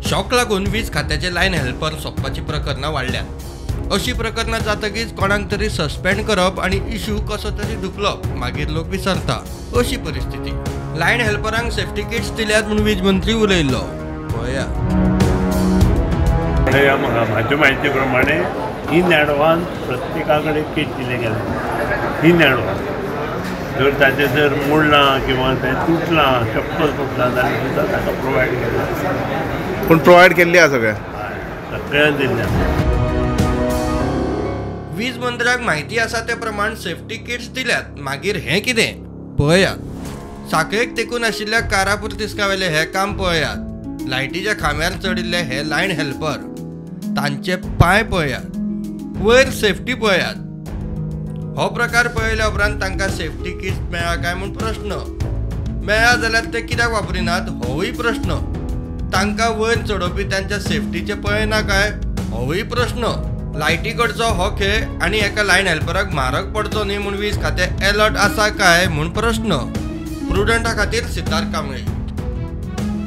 Shock लागून वीज खात्याचे लायन हेल्पर सोंपपाची प्रकरणां वाडल्यात. अशी प्रकरणां जातकीच कोणाक तरी सस्पेंड करप आनी इशू कसो तरी धुकलप, मागीर लोक विसरता अशी परिस्थिती. लायन हेल्परांक सेफ्टी किट्स दिल्यात म्हूण वीज मंत्री उलयल्लो. पळया म्हाज्या म्हायती प्रमाणे इन एडवान्स प्रत्येका कडेन किट दिले गेले. इन एडवान्स जर ताचें जर मोडलां किंवा तें तुटलां, चप्पल तुटलां जाल्यार सुद्दां ताका प्रोवायड केलां. पूण प्रोवायड केल्ली आसा सगळ्या सगळ्यांक दिल्ली आसा. वीज मंत्र्याक म्हायती आसा ते प्रमाण सेफ्टी किट्स दिल्यात, मागीर हें कितें पळयात. साखळेक तेकून आशिल्ल्या कारापुर्तिस्कावेलें हें काम पळयात. लायटीच्या खांब्यार चडिल्ले हे लायन हेल्पर, तांचे पांय पळयात, वयर सेफ्टी पळयात. हो प्रकार पळयल्या उपरांत तांकां सेफ्टी किट्स मेळ्ळा काय म्हूण प्रश्न, मेळ्ळा जाल्यार ते कित्याक वापरिनात होवूय प्रश्न, तांकां वयर चडोवपी तांच्या सेफ्टीचे पळयना काय होवूय प्रश्न. लायटी कडचो हो खेळ आनी एका लायन हेल्पराक म्हारग पडचो न्ही म्हूण वीज खातें एलर्ट आसा काय म्हूण प्रश्न. प्रुडंटा खातीर सिद्धार्थ कांबळे.